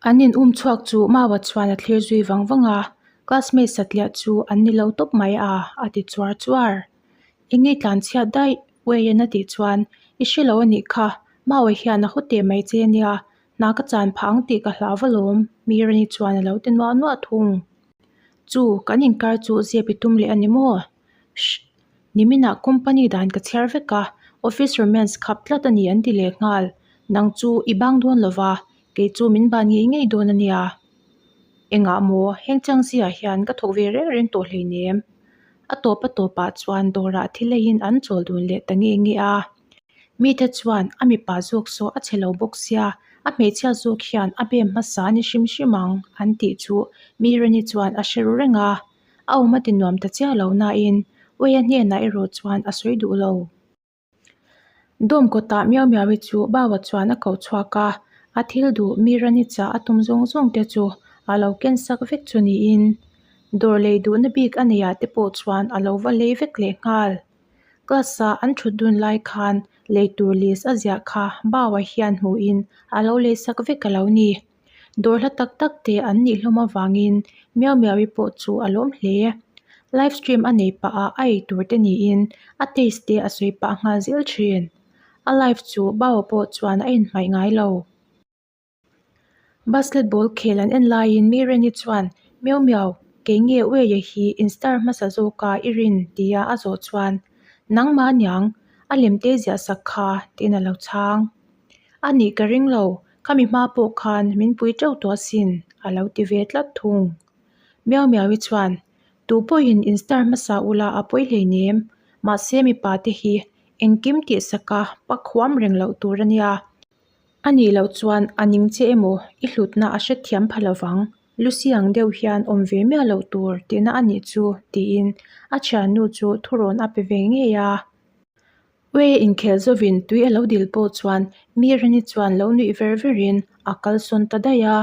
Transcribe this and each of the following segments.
An in um chhuak chu Maua chuan a thlir zui vang vang a, classmate satliah chu an ni lo tawp mai a, a ti chuar chuar. Enge tlan chhiat daih? Wayne a tih chuan, I hre lo a nih kha, Maua hian a haw teh mai che nia, hna ka chan phah ang tih ka hlau va lawm, Mirani chuan a lo ti nuah nuah thung. Chu, kan inkar chu zep i tum leh a ni maw? Shh! Niminah company dan ka chhiar vek a, office romance khap tlat a ni an ti leh nghal. Nang chu i bang dawn lo va, kei chu min ban ngei ngei dawn a nia. Engah maw, heng chiang ziah hian ka thawk ve reng reng tawh hleinem. A tawp a tawpah chuan dawrah thil eiin an chawl dun leh ta nge nge a. Mite chuan a mipa zawk saw a chhe lo bawk sia, a hmeichhia zawk hian a bem hmasa a ni hrim hrim ang an tih chu Mirani chuan a hre ru reng a. A awm a ti nuam ta chiah lo nain Uia hnenah erawh chuan a sawi duh lo. Dawm kawtah miau miau-i chu Bawa chuan a koh chhuak a, a thil duh Mirani chah a tum zawng zawng te chu a lo ken sak vek chu niin dawr lei duhna bik a neih ah te pawh chuan a lo va lei vek leh nghal. Class-a an thut dun lai khan lei tur list a ziah kha Bawa hian hmuhin a lo lei sak vek a lo ni. Dawr hla tak tak te an nih hlawm avangin miau miau-i pawh chu a lawm hle. Live stream a nei pah a a ei tur te niin a taste te a sawi pah nghal zel thin. A live chu Bawa pawh chuan a inhmaih ngai lo. Basketball khel an en laiin Mireni chuan miau miau kei nge Ueia hi in star hmasa zawka i rin tia a zawh chuan nangmah aniang a lem te ziah sak kha tiin a lo chhang. A nih ka ring lo, khami hma pawh khan min pui teuh tawh asin, a lo ti ve tlat thung. Miau Miau-i chuan, Tu pawhin in star hmasa ula a pawi hleinem, mahse mipa te hi engkim tihsaka pak huam reng loh tur a nia. A nih loh chuan a ning che emaw i hlutna a hrethiam pha lovang, Lucy ang deuh hian awm ve miah loh tur tihna a nih chu, tiin a thiannu chu thurawn a pe ve ngei a. Uei inkhel zovin tui a lo dil pawh chuan Mirani chuan lo nuih ver verin a kalsawn ta daih a.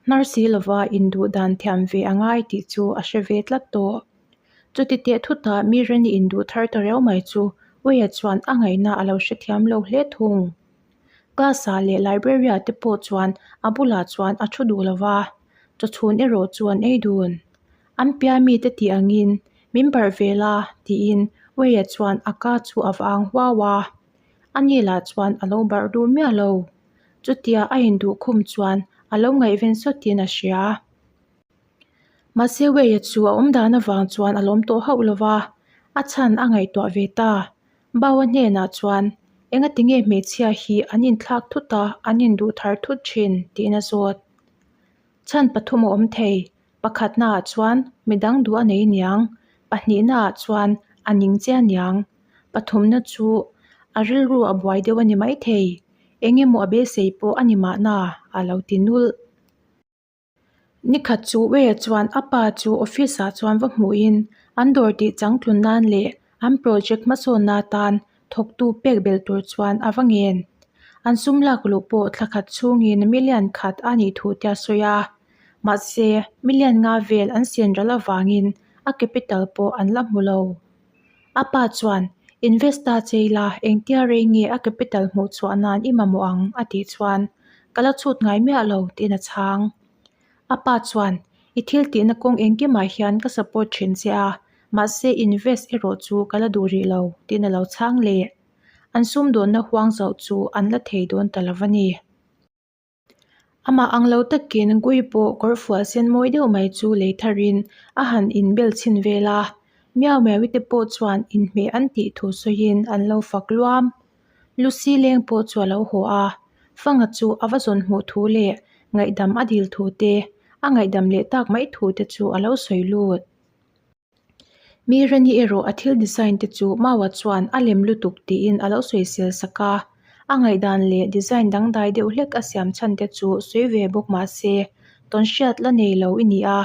Hnar si lova induh dan thiam ve a ngai tih chu a hre ve tlat tawh. Chuti teh thutah Mirani induh thar ta reuh mai chu Ueia chuan a ngaihna a lo hrethiam lo hle thung. Class-ah leh library-ah te pawh chuan a bulah chuan a thu duh lo va, chawchhun erawh chu an ei dun. An pia mite tih angin min barh ve la tiin Weia chuan a ka chu a va ang huau a. A ni lah chuan a lo barh duh miah lo. Chutia a induh khum chuan a lo ngaihven sawtin a hria. Mahse Weia chu a awm dan avang chuan a lawm tawh hauh lo va, a chhan a ngaihtuah ve ta. Baua hnenah chuan engati nge hmeichhia hi an inthlak thut a, an induh thar thut thin tiin a zawt. Chhan pathum a awm thei, Pakhatnaah chuan midang duh a nei niang, pahnihnaah chuan a ning che a niang. Pathumna chu a rilru a buai deuh a ni maithei, eng emaw a beisei pawh a ni mahna a lo ti nulh. Nikhat chu Weya chuan a pa chu office ah chuan va hmuhin an dawr tih changtlun nan leh an project hmasawnna atan thawktu pek belh tur chuan a va ngen. An sum lak luh pawh thla khat chhungin million khat a nih thu te a sawi a. Mahse, million nga vel an sen ral avangin a capital pawh an la hmu lo. A pa chuan, Invest ta chei la, engtia rei nge a capital hmuh chhuah nan i mamawh ang? a tih chuan, Ka la chhut ngai miah lo, tiin a chhang. A pa chuan, I thil tihna kawng engkimah hian ka support thin che a, mahse invest erawh chu ka la duh rih lo, tiin a lo chhang leh. An sumdawnna huang zauh chu an la thei dawn ta lo va ni. Amah ang lo takin Gui pawh kawr fual sen mawi deuh mai chu lei tharin a han inbel chhin vel a, Miau Miaui te pawh chuan inhmeh an tih thu sawiin an lo fak luam. Lucy leng pawh chu a lo haw a, Fanga chu a va zawn hmuh thu leh ngaihdam a dil thu te, a ngaihdam leh tak mai thu te chu a lo sawi lut. Mirani erawh a thil design te chu Maua chuan a lem lutuk tiin a lo sawisel sak a, a ngaihdan leh design dangdai deuh hlek a siam chhan te chu sawi ve bawk mah se, tawnhriat la nei lo i ni a,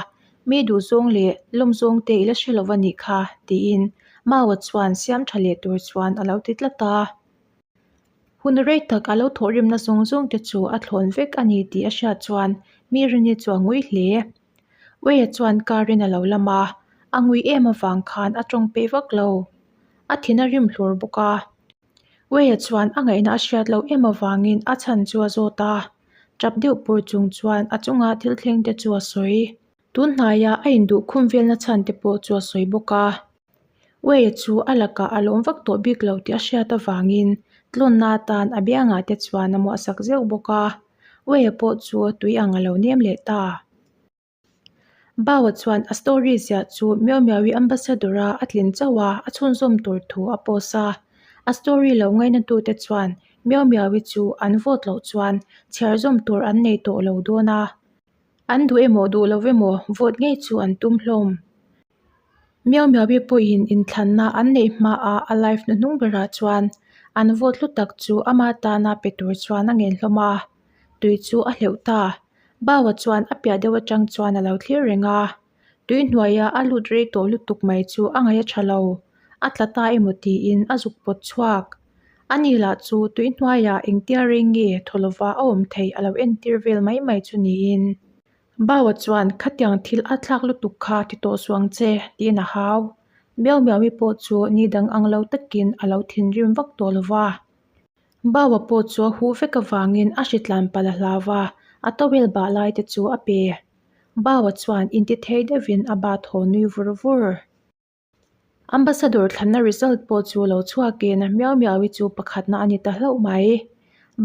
mi duhzawng leh lawmzawng te i la hre lo a nih kha tiin Maua chuan siam tha leh tur chuan a lo ti tlat a. Hun rei tak a lo thawhrimna zawng zawng te chu a thlawn vek a ni tih a hriat chuan Mirani chu a ngui hle. Uia chuan car in a lo lam a, a ngui em avang khan a tawng peih vak lo. A thin a rim hlur bawk a. Uia chuan a ngaihna a hriat loh em avangin a chhan chu a zawt a. Tap deuh pur chung chuan a chunga thil thleng te chu a sawi. Tun hnaia a induh khum velna chhan te pawh chu a sawi bawk a. Wei-a chu a lakah a lawm vak tawh bik lo tih a hriat avangin tlawnna atan a biangah te chuan a muahsak zeuh bawk a. Wei-a pawh chu tui ang a lo nem leh ta. Bao-a chuan a story ziah chu Miao Miao-i ambassador-a a tlin chauh a, a chhunzawm tur thu a post a. A story lo ngainatute chuan Miao Miao-i chu an vote loh chuan chhiar zawm tur an nei tawh lo dawn a. An duh emaw duh lo emaw vote ngei chu an tum hlawm. Miao Miao-i pawhin inthlanna an neih hmaah a live hnuhnung berah chuan an vote hlu tak chu ama tana pe tur chuan a ngen hlawm a, tui chu a hleuh ta. Bao-a chuan a piah deuh atang chuan a lo thlir reng a, tui hnuaia a lut rei tawh lutuk mai chu a ngaih a tha lo, a tla ta emaw tiin a zuk pawt chhuak. Ani lah chu tui hnuaiah engtia rei nge thaw lova a awm theih a lo entir vel mai mai chu niin. Bao-a chuan khatiang thil a thlak lutuk kha ti tawh suh ang che tiin a hau. Miau Miau-i pawh chu ni dang ang lo takin a lo thinrim vak tawh lo va. Bao-a pawh chu a huh vek avangin a hritlan palh a hlau va, a towel bah lai te chu a pe. Bao-a chuan intithei deuhin a bat haw nui vur vur. Ambassador thlanna result pawh chu lo chhuakin Miau Miau-i chu pakhatna a ni ta hlauh mai.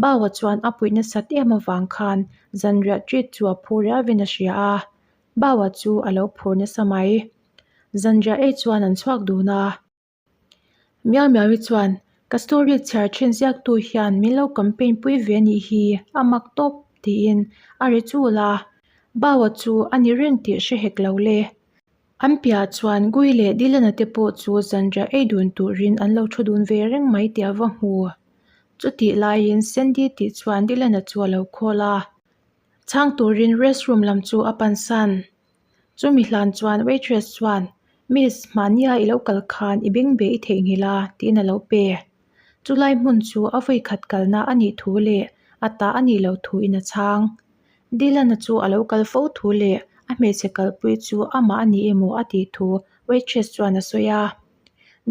Bao-a chuan a puih nasat em avang khan zanriah treat chu a phur riauin a hria a, Bao-a chu a lo phur nasa mai. Zanriah ei chuan an chhuak dun a. Miau Miau-i chuan, Ka story chhiar thin ziaktu hian min lo campaign pui ve a nih hi, a mak tawp, tiin a ri chul a. Bao-a chu a ni reng tih hre hek lo le. An piah chuan Gui leh Dylan-a te pawh chu zanriah ei dun turin an lo thu dun ve reng mai tih a va hmu. Chutih laiin Sandy tih chuan Dylan-a chu a lo call a, chhang turin restroom lam chu a pansan. Chumi hlan chuan waitress chuan, Miss, mahnia i lo kal khan i beng be i theihnghilh a, tiin a lo pe. Chulai hmun chu a vawikhat kalna a nih thu leh a ta a nih loh thuin a chhang. Dylan-a chu a lo kal fo thu leh a hmeichhe kalpui chu amah a ni emaw a tih thu waitress chuan a sawi a.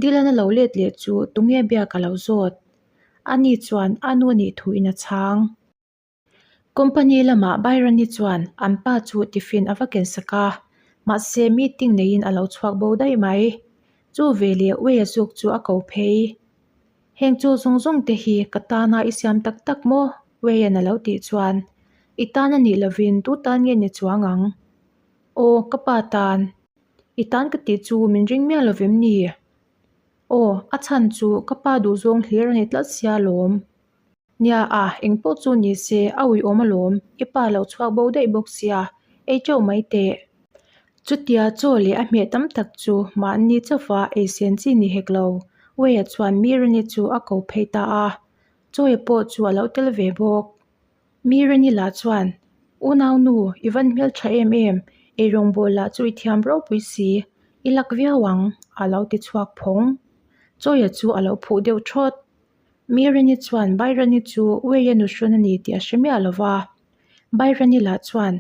Dylan-a lo let leh chu tunge biak a lo zawt. Ani chuan a nu a nih thuin a chhang. Company lamah Byron-i chuan an pa chu tiffin a va ken sak a, mahse meeting neiin a lo chhuak bo daih mai. Chu veleh Wei-a zuk chu a ko phei. Heng chu zawng zawng te hi ka tana i siam tak tak maw? Wei-a'n a lo tih chuan, I tan a nih lovin tu tan nge ni chuang ang? Aw, ka pa tan. I tan ka tih chu min ring miah lovem ni? Aw, a chhan chu ka pa duhzawng hlir a ni tlat sia lawm. Nia a, eng pawh chu ni se, a uiawm alawm, i pa lo chhuak bo daih bawk sia, ei teuh mai teh. Chutia chaw leh a hmeh tam tak chu mahni chauha ei sen chi ni hek lo, Wei-a chuan Mirani chu a ko phei ta a, Chawia pawh chu a lo tel ve bawk. Mirani lah chuan, Unaunu, i van hmel tha em em, eirawngbawl lah chu i thiam ropui si, i lak viau ang, a lo ti chhuak phawng. Chawia chu a lo phuh deuh thawt. Mirani chuan Bairani chu Weia nuhrawn a ni tih a hre miah lo va. Bairani lah chuan,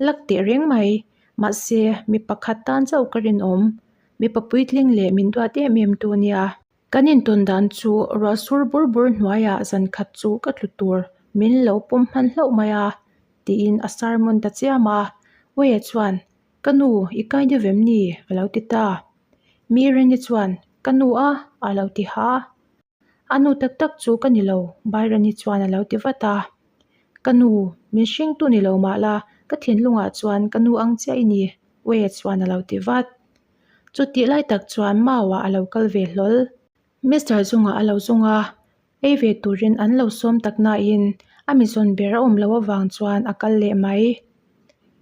Lak teh reng mai, mahse mi pakhat tan chauh ka rinawm, mipa puitling leh min duat em em tu nia. Kan intawn dan chu ruah sur bur bur hnuaiah zan khat chu ka tlu tur min lo pawm hman hlauh mai a, tiin a sermon ta chiam a. Weia chuan, Ka nu, i kai deuh em ni? a lo ti ta. Mirani chuan, Ka nu a, a lo ti ha. A nu tak tak chu ka ni lo, Bairani chuan a lo ti vat a. Ka nu, min hringtu ni lo mah la, ka thinlungah chuan ka nu ang chiah i ni, Weia chuan a lo ti vat. Chutih lai tak chuan Mau-ah a lo kal ve hlawl. Mister zungah a lo zung a, ei ve turin an lo sawm tak nain a mi zawn ber a awm loh avang chuan a kal leh mai.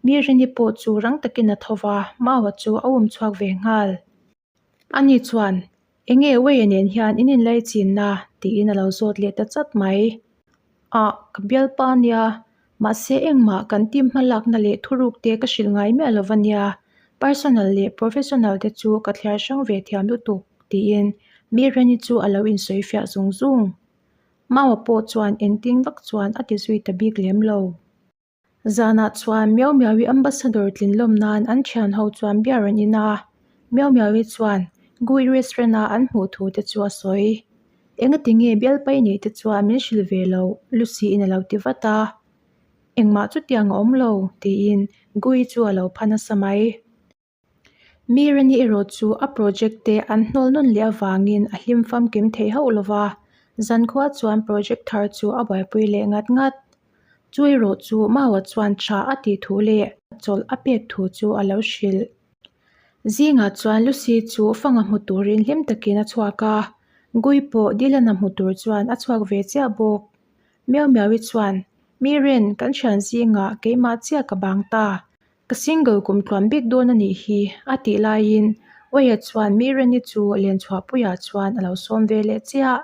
Mirini pawh chu rang takin a tho va, Mau-a chu a um chhuak ve nghal. Ani chuan, Enge Wei-a nen hian in inlei chinna? tiin a lo zawt leh ta chat mai. Ah, ka bialpa nia, mahse engmah kan team hmalakna leh thuruk te ka hrilh ngai miah lo va nia, personal leh professional te chu ka thliar hrang ve thiam lutuk, tiin Mirani chu a lo insawi fiah zung zung. Maua pawh chuan engtin vak chuan a ti zui ta bik lem lo. Zanah chuan Miau Miau-i Ambassador tlin lawm nan an thian ho chuan beer an in a, Miau Miau-i chuan Gui restaurant a an hmuh thu te chu a sawi. Engati nge bialpai neih te chuan min hrilh ve loh Lucy-in a lo ti vat a. Engmah chutiang a awm lo, tiin Gui chu a lo pha nasa mai. Mirani erawh chu a project te an hnawl nawn leh avangin a hlim famkim thei hauh lo va, zankhua chuan project thar chu a buaipui leh ngat ngat. Chu erawh chu Maua chuan tha a tih thu leh chawlh a pek thu chu a lo hrilh. Zingah chuan Lucy chu fanga hmu turin hlim takin a chhuak a, Gui pawh Dylan-a hmu tur chuan a chhuak ve chiah bawk. Miau Miau-i chuan, Mi ren, kan thian zingah keimah chiah ka bang ta. Ka single kum tluan bik dawn a nih hi, a tih laiin Wei-a chuan Mi Reni chu Lenchhuahpuiah chuan a lo sawm ve leh chiah.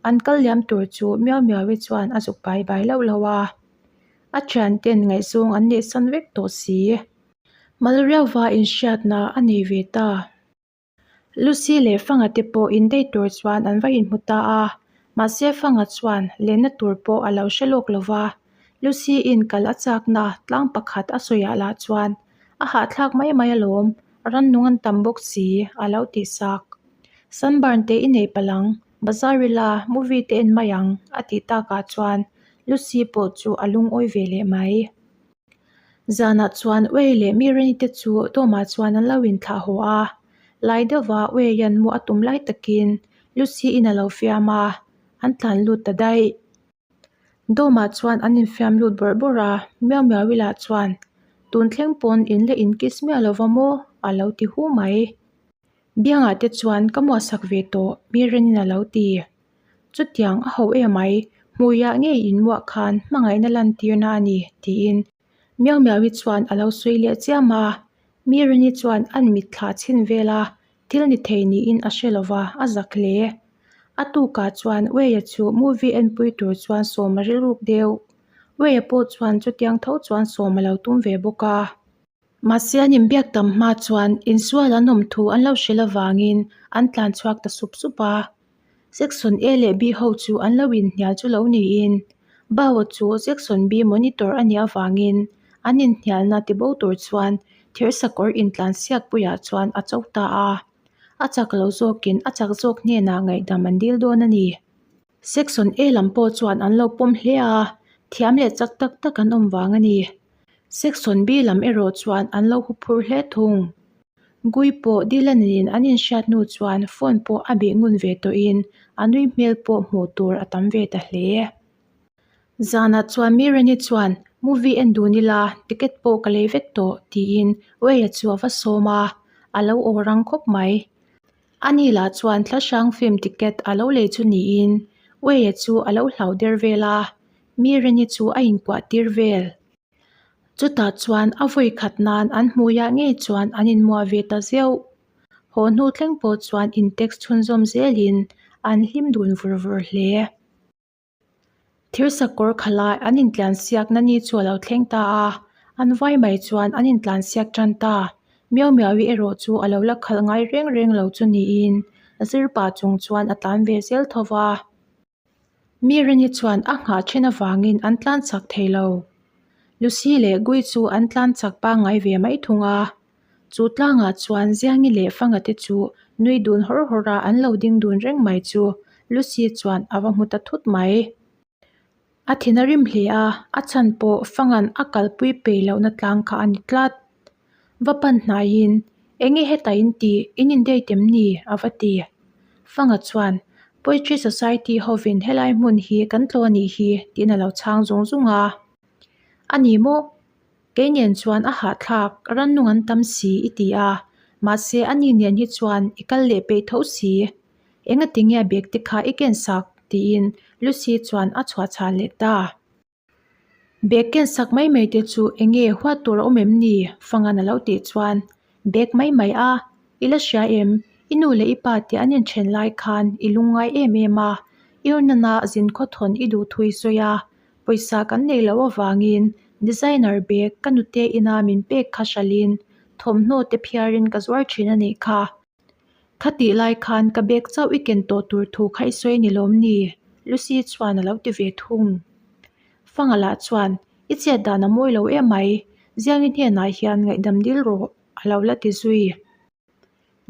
An kal liam tur chu Miau Miau-i chuan a zuk bai bai loh loh a. A thianten ngaihzawng an neihsan vek tawh si. Mal riauva inhriatna a nei ve ta. Lucy leh Fanga te pawh indei tur chuan an va inhmu ta a, mahse Fanga chuan lenna tur pawh a lo hre lawk lo va. Lucy-in kal a chakna tlang pakhat a sawiah lah chuan a hahthlak mai mai alawm, rannung an tam bawk si a lo tih sak. Sunburn te i nei palh ang, bazar ila movie te en mai ang a tih takah chuan Lucy pawh chu a lungawi ve leh mai. Zanah chuan Wei leh Mireni te chu Dawmah chuan an lo inthlah haw a, lai deuhva Weia'n mu a tum lai takin Lucy-in a lo fiam a, an tlan lut ta daih. Dawmah chuan an infiam lut bawrh bawrh a, Miau Miau-i lah chuan, Tun thleng pawn in la inkiss miah lova maw? a lo ti hu mai. Biangah te chuan ka muahsak ve tawh, Mireni'n a lo ti. Chutiang a ho emai, hmuiah ngei inmuah khan hmangaihna lantirna a ni, tiin Miau Miau-i chuan a lo sawi leh chiam a. Mirini chuan an mitthla chhin vel a, thil ni thei niin a hre lova, a zak hle. A tukah chuan Weia chu movie enpui tur chuan sawm a rilruk deuh. Weia pawh chuan chutiang tho chuan sawm a lo tum ve bawk a. Mahse an inbiak tam hma chuan insual an awm thu an lo hrilh avangin an tlan chhuak ta sup sup a. Section A leh B ho chu an lo inhnial chu lo niin Bao chu Section B monitor a nih avangin an inhnialna tibo tur chuan thirsakawr intlansiak puiah chuan a cho ta a. A chak lo zawkin a chak zawk hnenah ngaihdam an dil dawn a ni. Section A lam pawh chuan an lo pawm hle a, thiam leh chak tak tak an awm vang a ni. Section B lam erawh chuan an lo huphur hle thung. Gui pawh Dylan in an inhriat hnu chuan phone pawh a bih ngun ve tawhin a nui hmel pawh hmuh tur a tam ve ta hle. Zanah chuan Mirani chuan movie en dun ila ticket pawh ka lei vek tawh tiin Weia chu a va sawm a, a lo aw rang khawp mai. Ani lah chuan thlahrang film ticket a lo lei chu niin Weia chu a lo hlau der vel a, Mirani chu a inkuah tir vel. Chutah chuan a vawi khat nan an hmuiah ngei chuan an inmuah ve ta zeuh. Haw hnu thleng pawh chuan in text chhunzawm zelin an hlim dun vur vur hle. Thirsakawr khalai an intlansiakna ni chu a lo thleng ta a, an vai mai chuan an intlansiak tan ta. Miau Miau-i erawh chu a lo la khalh ngai reng reng lo chu niin zir pah chung chuan a tlan ve zel tho va. Mirani chuan a nghah then avangin an tlan chak thei lo. Lucy leh Gui chu an tlan chak pangngai ve mai thung a. Chu tlangah chuan Ziangi leh Fanga te chu nui dun hawr hawr a an lo ding dun reng mai chu Lucy chuan a va hmu ta thut mai. A thin a rim hle a, a chhan pawh Fanga'n a kalpui peih lohna tlang kha a ni tlat. Va pan hnaiin, Enge heta in tih, in in date em ni? a va ti. Fanga chuan, Poetry Society hovin helai hmun hi kan tlawh a nih hi, tiin a lo chhang zung zung a. A ni maw? Kei nen chuan a hahthlak, rannung an tam si i ti a, mahse ani nen hi chuan i kal leh peih tho si. Engati nge bag te kha i ken sak? tiin Lucy chuan a chhuahchhah leh ta. Bag ken sak mai mai te chu eng nge huat tur a awm em ni? Fangan a lo tih chuan bag mai mai a, i la hria em? I nu leh i pa te an inthen lai khan i lungngai em em a, i urnana zin khawthawn i duh thui sawi a, pawisa kan neih loh avangin designer bag ka nute ina min pek kha hralhin thawmhnaw te phiarin ka zuar thin a nih kha. Khatih lai khan ka bag chauh i ken tawh tur thu kha i sawi ni lawm ni? Lucy chuan a lo ti ve thung. Fanga lah chuan, I chet dan a mawi lo em mai, Ziangi hnenah hian ngaihdam dil rawh, a lo la ti zui.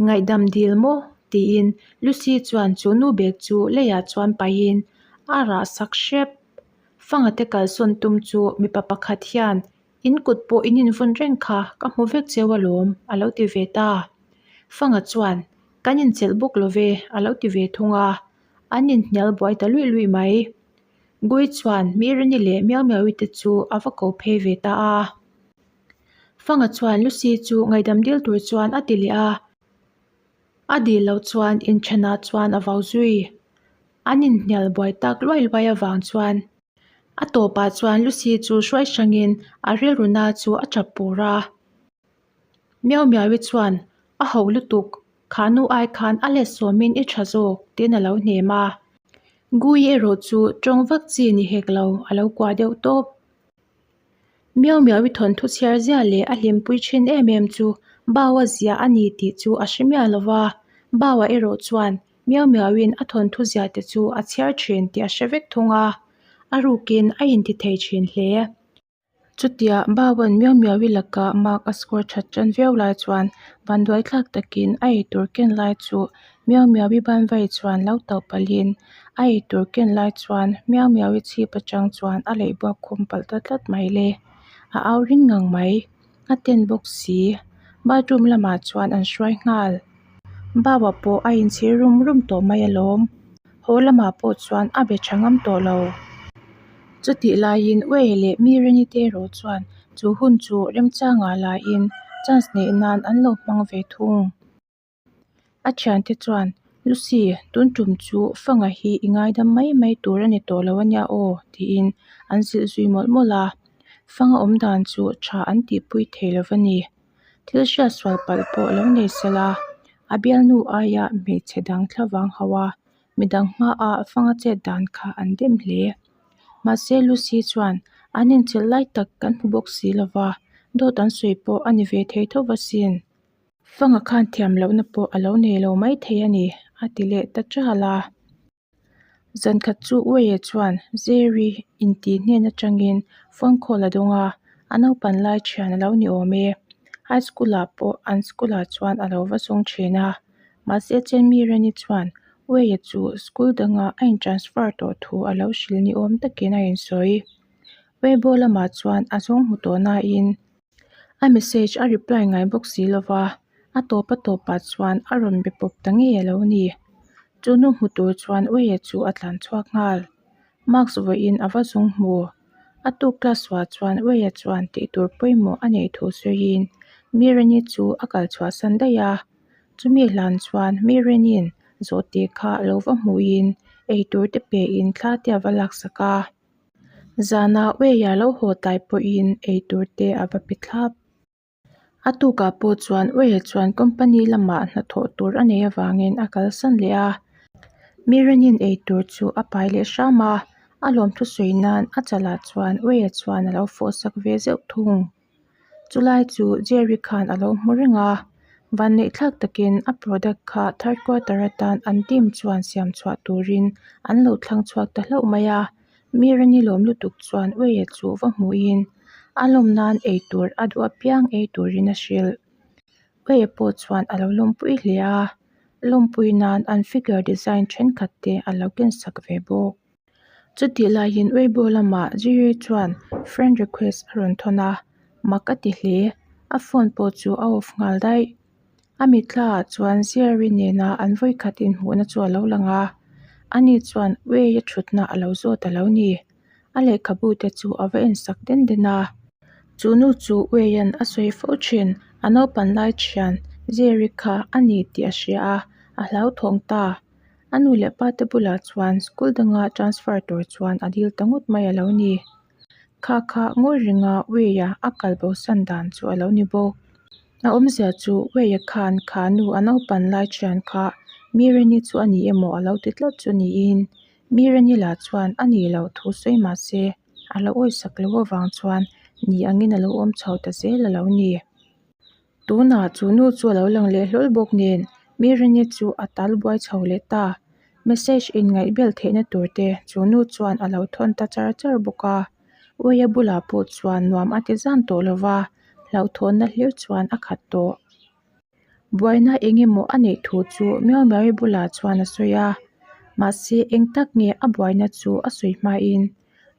Ngaihdam dil maw? tiin Lucy chuan chu nu bag chu leiah chuan pahin a rah sak hrep. Fanga te kalsawn tum chu mipa pakhat hian In kut pawh in invawn reng kha ka hmu vek cheu alawm a lo ti ve ta. Fanga chuan Kan inchelh bawk lo ve a lo ti ve thung a, an inhnial buai ta luih luih mai. Gui chuan Mirini leh Miau Miaui te chu a va ko phei ve ta a. Fanga chuan Lucy chu ngaihdam dil tur chuan a ti leh a. A dil loh chuan inthenah chuan a vau zui. An inhnial buai tak luai luai avang chuan a tawpah chuan Lucy chu hruai hrangin a rilru na chu a tap pur a. Miau Miaui chuan a ho lutuk, kha nu ai khan a let sawmin i tha zawk tiin a lo hnem a. Gui erawh chu tawng vak chi ni hek lo a lo kuah deuh tawp. Miau Miaui thawnthu chhiar zia leh a hlimpui thin em em chu Baua zia a ni tih chu a hre miah lo va, Baua erawh chuan Miau Miauin a thawnthu zia te chu a chhiar thin tih a hre vek thung a, a rukin a inti thei thin hle. Chutia Baua'n Miau Miaui laka mark a score that tan viau lai chuan vanduai thlak takin a eitur ken lai chu Miau Miaui banvai chuan lo tauh palhin a eitur ken lai chuan Miau Miaui chhip atang chuan a leih buak khum palh ta tlat mai le. A au ring ngang mai. A ten bawk si. Bathroom lamah chuan an hruai nghal. Baua pawh a inchhir rum rum tawh mai alawm. Haw lamah pawh chuan a be tha ngam tawh lo. Chutih laiin Uei leh Mirini te erawh chuan chu hun chu remchangah laiin chance neih nan an lo hmang ve thung. A thiante chuan, Lucy, tun tum chu Fanga hi i ngaidam mai mai tur a ni tawh lo ania aw, tiin an zilh zui mawlh mawlh a. Fanga awm dan chu tha an tihpui thei lo va ni. Thil hriat sual palh pawh lo nei sela, a bialnu aia hmeichhe dang thlavang hauh a, midang hmaah Fanga chet dan kha an dem hle. Mahse Lucy chuan, An inchilh lai tak kan hmu bawk si lo va, dawt an sawi pawh a ni ve thei tho va sin. Fanga khan thiam lohna pawh a lo nei lo mai thei a ni, a ti leh ta ṭal a. Zan khat chu Uaia chuan Jerry intih hnen atangin phone call a dawng a, a naupan lai thian a lo ni awm e. High school ah pawh an school ah chuan a lo va zawng thin a. Mahse Chenmi Rani chuan Uaia chu school dangah a in transfer tawh thu a lo hrilh ni awm takin a insawi. Weibo lamah chuan a zawng hmu tawh nain A message a reply ngai bawk si lo va, a tawp a tawpah chuan a rawn be pawp ta ngei a lo ni. Chu nu hmu tur chuan Uia chu a tlan chhuak nghal. Mask vawiin a va zung hmu. A tuk class suah chuan Uia chuan tih tur pawimawh a neih thu sawiin Mirani chu a kal chhuahsan daih a. Chumi hlan chuan Mirani'n zawhte kha lo va hmuhin eitur te pein thla te a va laksak a. Zanah Ueia lo haw tlai pawhin eitur te a va pe thlap. A tukah pawh chuan Ueia chuan company lamah hnathawh tur a nei avangin a kalsan leh a. Miranin eitur chu a pai leh hram a, a lawmthu sawi nan a chalah chuan Ueia chuan a lo fawhsak ve zeuh thung. Chulai chu Jerry khan a lo hmu reng a, vanneihthlak takin a product kha third quarter atan an team chuan siam chhuah turin an lo thlang chhuak ta hlauh mai a. Mirani lawm lutuk chuan Ueia chu va hmuhin a lawm nan ei tur a duh apiang ei turin a hrilh. Ueia pawh chuan a lo lawmpui hle a, lawmpui nan an figure design thenkhat te a lo kensak ve bawk. Chutih laiin Weibo lamah Ziri chuan friend request a rawn thawn a, mak a ti hle. A phone pawh chu a off nghal daih. A mitthla ah chuan Ziri nena an vawikhat inhmuhna chu a lo lang a, ani chuan Wei a thutna a lo zawt a lo ni. A lehkhabu te chu a va ensak den den a. Chu nu chu Weia'n a sawi fo thin, a naupan lai thian Ziri kha a ni tih a hria a, a hlauthawng ta. A nu leh pa te bulah chuan school danga transfer tur chuan a dil ta ngawt mai a lo ni. Kha kha ngawi ringa Weia a kal bo san dan chu a lo ni bawk. A awmzia chu Weia khan kha nu a naupan lai thian kha Mireni chu a ni emaw a lo ti tlat chu niin Mireni lah chuan a nih loh thu sawi mah se a lo awisak loh avang chuan ni angin a lo awm chho ta zel a lo ni. Tunah chu nu chu a lo lang leh hlawl bawk nen Mirini chu a tal buai chho leh ta. Message inngaih bel theihna tur te chu nu chuan a lo thawn ta char char bawk a. Uia bulah pawh chuan nuam a ti zan tawh lo va, hlauhthawnna hlir chuan a khat tawh. Buaina eng emaw a neih thu chu Miau Miaui bulah chuan a sawi a, mahse eng tak nge a buaina chu a sawi hmain.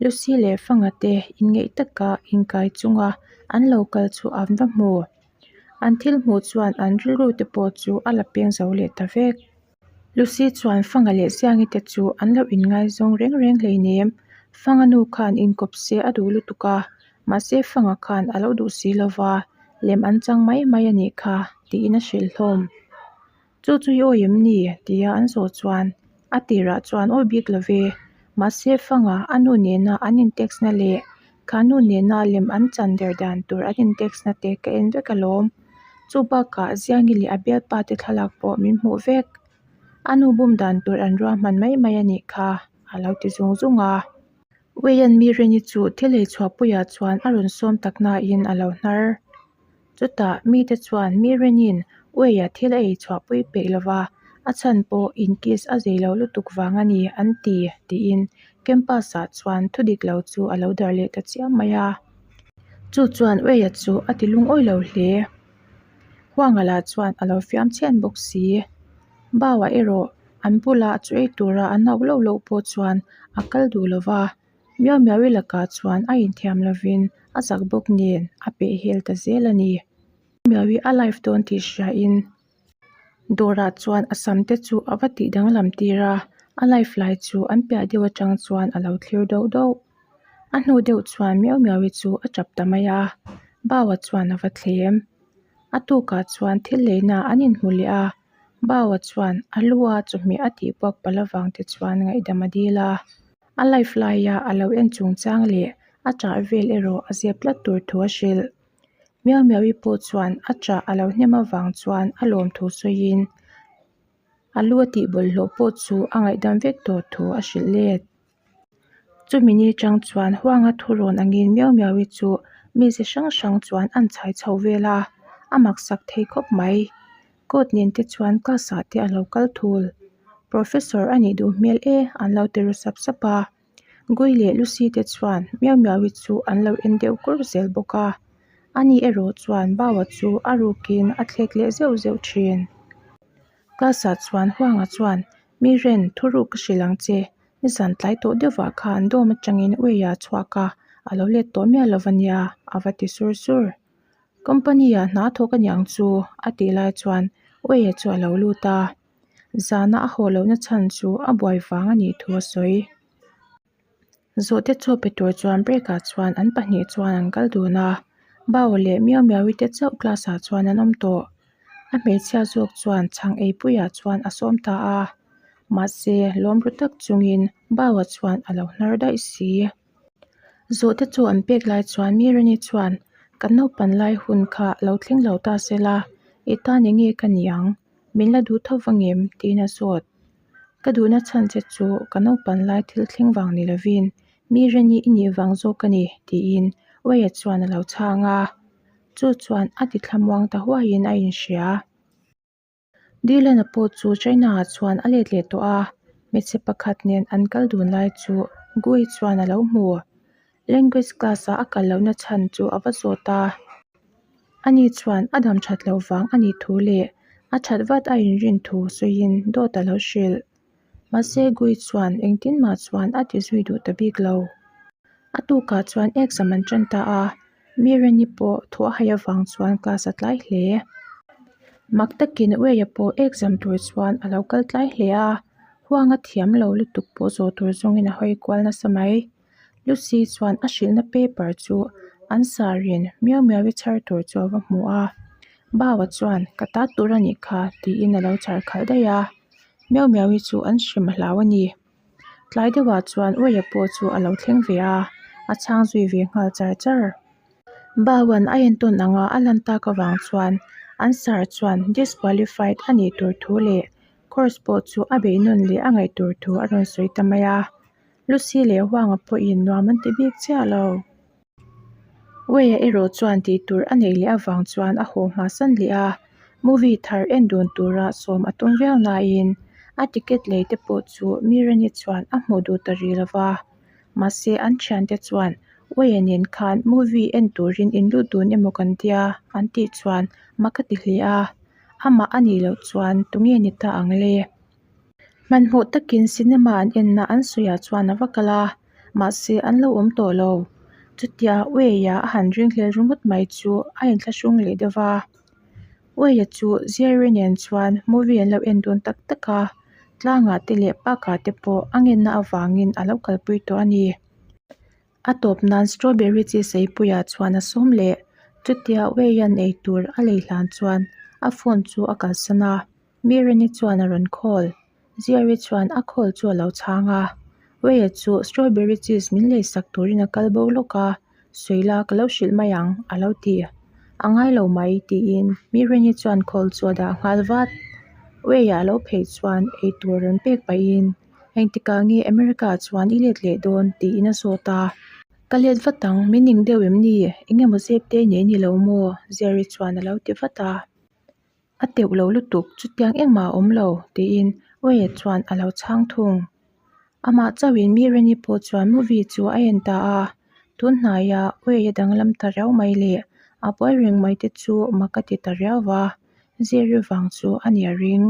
Lucy leh Fanga te inngeih taka inkai chunga an lo kal chu an va hmu. An thil hmuh chuan an rilru te pawh chu a la peng zo leh ta vek. Lucy chuan Fanga leh Siangi te chu an lo inngaizawng reng reng hleinem. Fanga nu khan inkawp se a duh lutuk a, mahse Fanga khan a lo duh si lo va, lem an chang mai mai a nih kha, tiin a hrilh hlawm. Chu chu i awi em ni? tia an zawh chuan a tirah chuan awi bik lo ve. Mahse Fanga a nu nena an in text na leh kha nu nena lem an chan der dan tur an in text na te ka en vek alawm. Chu bakah Ziangi leh a bialpa te thlalak pawh min hmuh vek. A nu bum dan tur an ruahman mai mai a nih kha a lo ti zung zung a. Weian mi Reni chu thil ei chhuahpuiah chuan a rawn sawm tak nain a lo hnar. Chutah mite chuan mi Reni'n Weia thil a ei chhuahpui peih lova, a chhan pawh in kiss a zei lo lutuk vang a ni an ti tiin campus-ah chuan thu dik lo chu a lo darh leh ta chiam mai a. Chu chuan Weia chu a ti lungawi lo hle. Huanga lah chuan a lo fiam chhian bawk si. Bauah erawh an bula chu ei tura an auh loh loh pawh chuan a kal duh lo va, Miau Miaui lakah chuan a inthiam lovin a zak bawk nen a peh hel ta zel a ni. Miaui a live dawn tih hriain dawrah chuan a sam te chu a va tih danglam tir a, a live lai chu an piah deuh atang chuan a lo thlir deuh deuh. A hnu deuh chuan Miau Miaui chu a tap ta mai a, Baua chuan a va thlem. A tukah chuan thil leina an inhmu leh a, Baua chuan a lu a chawhmeh a tih puak palh avang te chuan ngaihdam a dil a. A life laia a lo en chungchang leh a ṭah vel erawh a zep tlat tur thu a hrilh. Miau Miaui pawh chuan a ṭah a lo hnem avang chuan a lawm thu sawiin a lu a tih bawlhhlawh pawh chu a ngaihdam vek tawh thu a hrilh let. Chumi ni chang chuan Huanga thurawn angin Miau Miaui chu mize hrang hrang chuan an chhai chho vel a, a maksak thei khawp mai. Coat nen te chuan class ah te a lo kal thul. Professor a nih duh hmel e an lo ti ru sap sap a. Gui leh Lucy te chuan Miau Miau-i chu an lo en deuh kur zel bawk a. Ani erawh chuan Baua chu a rukin a thlek leh zeuh zeuh thin. Class ah chuan Huanga chuan Mi Ren thuruk ka hrilh ang che. Nizan tlai tawh deuhvah khan dawm atangin Ueia a chhuak a, a lo let tawh miah lo ania a va ti sur sur. Company ah hna thawk a niang chu a tih lai chuan Ueia chu a lo lut a, zana a haw lohna chhan chu a buai vang a nih thu a sawi. Zawhte chaw pe tur chuan break ah chuan an pahnih chuan an kal dun a, Bao leh Miau Miau-i te chauh class ah chuan an awm tawh. A hmeichhia zawk chuan chhang eipuiah chuan a sawm ta a, mahse lawm ru tak chungin Bao-a chuan a lo hnar daih si. Zawhte chu an pek lai chuan Mirani chuan kan naupan lai hun kha lo thleng lo ta se la, i tan eng nge ka ni ang? Min la duh tho vang em? tiin a zawt. Ka duhna chhan che chu ka naupan lai thil thleng vang ni lovin Mirani i nih vang zawk a ni tiin Uaia chuan a lo chhang a. Chu chuan a ti thlamuang ta huaiin a inhria. Dylan-a pawh chu China-ah chuan a let leh tawh a, hmeichhe pakhat nen an kal dun lai chu Gui chuan a lo hmu. Language class-a a kal lohna chhan chu a va zawt a. Ani chuan a dam that loh vang a nih thu leh a that vat a inrin thu sawiin dawt a lo hrilh. Mahse Gui chuan engtin mah chuan a ti zui duh ta bik lo. A tukah chuan exam an tan ta a. Mirani pawh thu a hai avang chuan class a tlai hle. Mak takin Ueia pawh exam tur chuan a lo kal tlai hle a, huang a thiam lo lutuk pawh zawh tur zawngin a hawi kual nasa mai. Lucy chuan a hrilhna paper chu an sarin miau miau i chhar tur chu a va hmu a, Baua chuan ka ta tur a nih kha tiin a lo chhar khalh daih a, miau miau i chu an hrem a hlau a ni. Tlai deuhah chuan Uaia pawh chu a lo thleng ve a, a chhang zui ve nghal char char. Bauan a entawn anga a lan tak avang chuan an sir chuan disqualified a nih tur thu leh course pawh chu a beih nawn leh a ngaih tur thu a rawn sawi ta mai a. Lucy leh Huanga pawhin nuam an ti bik chiah lo. Uaia erawh chuan tih tur a neih leh avang chuan a haw hma san leh a, movie thar en dun tura sawm a tum viau nain a ticket lei te pawh chu Mirani chuan a hmuh duh ta rih lo va. Mahse an thiante chuan Uaia nen khan movie en turin in lut dun emaw kan tia an tih chuan mak a ti hle a, amah a nih loh chuan tunge ni ta ang le? Hmanhmawh takin cinema an enna an sawiah chuan a va kal a. Mahse, an lo awm tawh lo. Chutia Weia a han ringhlel ringawt mai chu a inthlahrung leh deuh va. Weia chu Jerry nen chuan movie an lo en dun tak tak a, tlangah te leh park-ah te pawh a ngenna avangin a lo kalpui tawh a ni. A tawp nan strawberry chi seipuiah chuan a sawm leh. Chutia Weia'n eitur a lei hlan chuan a phone chu a kalsan a, Mirani chuan a rawn call. Ziari chuan a call chu a lo chhang a, Weia chu strawberry cheese min lei sak turin a kal bo lawk a, sawi la ka lo hrilh mai ang a lo ti. A ngai lo mai tiin Mirani chuan call chu a dah nghal vat. Weia a lo phei chuan eitur rawn pek pahin Engtikah nge America ah chuan i let leh dawn tiin a zawt a. Ka let vat ang, min ning deuh em ni? Eng emaw zep te nei ni lo maw? Jerry chuan a lo ti vat a. A teuh lo lutuk, chutiang engmah a awm lo, tiin Wade chuan a lo chhang thung. Amah chauhin mi Reni pawh chuan movie chu a en ta a, tun hnaia Wade a danglam ta riau mai leh a buai reng mai te chu mak a ti ta riau va, Jerry vang chu a nia ring.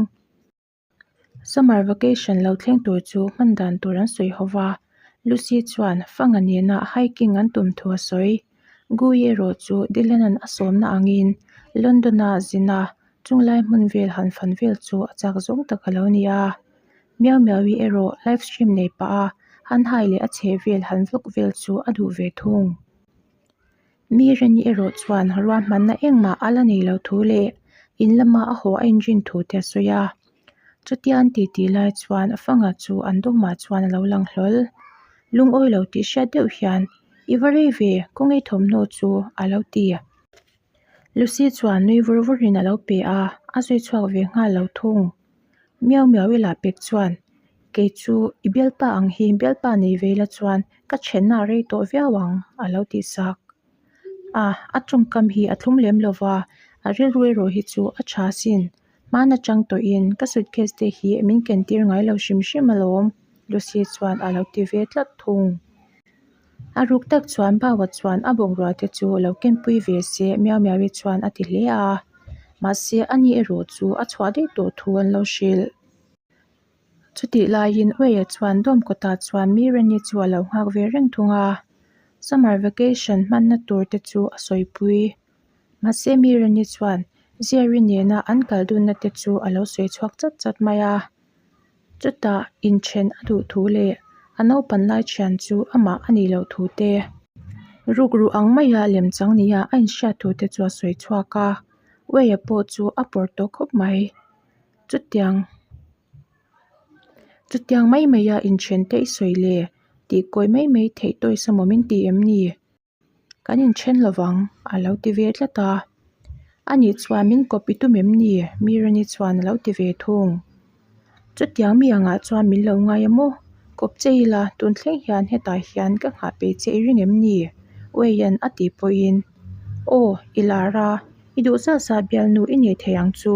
Summer vacation lo thleng tur chu hman dan tur an sawi ho va, Lucy chuan Fanga nena hiking an tum thu a sawi. Gui erawh chu Dylan-a'n a sawmna angin London-a zina chunglai hmun vel han fan vel chu a chak zawng tak a lo ni a. Miau Miau-i erawh live stream nei pah a han hai leh a chheh vel han vlog vel chu a duh ve thung. Mi Reni erawh chuan ruahmanna engmah a la nei lo thu leh in lama a haw a inrin thu te a sawi a. Chutia an titi lai chuan Fanga chu an dawmah chuan a lo lang hlawl. Lungawi lo tih hriat deuh hian, I va rei ve, kawngei thawmhnaw chu a lo ti. Lucy chuan nui vur vurin a lo pe a, a zui chhuak ve nghal lo thung. Miau miau i lah pek chuan, Kei chu i bialpa ang hi bialpa nei ve ila chuan ka thenna a rei tawh viau ang, a lo tih sak. A, a tawngkam hi a thlum lem lo va, a rilru erawh hi chu a tha asin. Hmaan atang tawhin ka suitcase te hi min ken tir ngai lo hrim hrim alawm, Lucy chuan a lo ti ve tlat thung. A ruk tak chuan Bawa chuan a bungrua te chu lo kenpui ve se Miau Miau-i chuan a ti hle a. Mahse a ni erawh chu a chhuah daih tawh thu an lo hrilh. Chutih laiin Ueia chuan dawm kawtah chuan Mirani chu a lo nghak ve reng thung a. Summer vacation hmanna tur te chu a sawipui. Mahse Mirani chuan Jerry nena an kal dunna te chu a lo sawi chhuak chat chat mai a. Chutah inthen a duh thu leh a naupan lai thian chu amah a nih loh thu te, rukru ang maia lemchang nia a inhriat thu te chu a sawi chhuak a, Weia pawh chu a pawr tawh khawp mai. Chutiang chutiang mai maia inthen te i sawi le tih kawi mai mai theih tawih sa maw min ti em ni? Kan inthen lo vang, a lo ti ve tlat a. Ani chuan min kawp i tum em ni? Mirani chuan a lo ti ve thung. Chutiang mi angah chuan min lo ngai a maw? Kawp che ila, tun thleng hian hetah hian ka nghah pe che i ring em ni? Ueian a tih pawhin, Aw, i lar a, i duh zat zat bialnu i nei thei ang chu.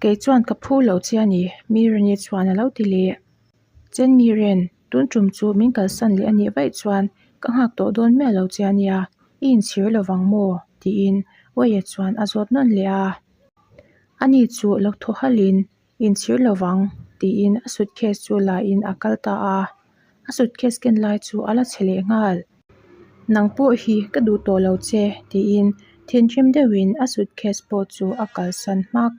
Kei chuan ka phu lo che a ni, Mirani chuan a lo ti leh. Chen mi ren, tun tum chu min kalsan leh a nih vaih chuan ka nghak tawh dawn miah lo che a nia, i inchhir lo vang maw? tiin Uaia chuan a zawt nawn leh a. Ani chu lo thaw halhin, Inchhir lo vang, tiin a suitcase chu la in a kal ta a. A suitcase ken lai chu a la chhe leh nghal. Nang pawh hi ka duh tawh lo che, tiin thinrim deuhin a suitcase pawh chu a kalsan hmak.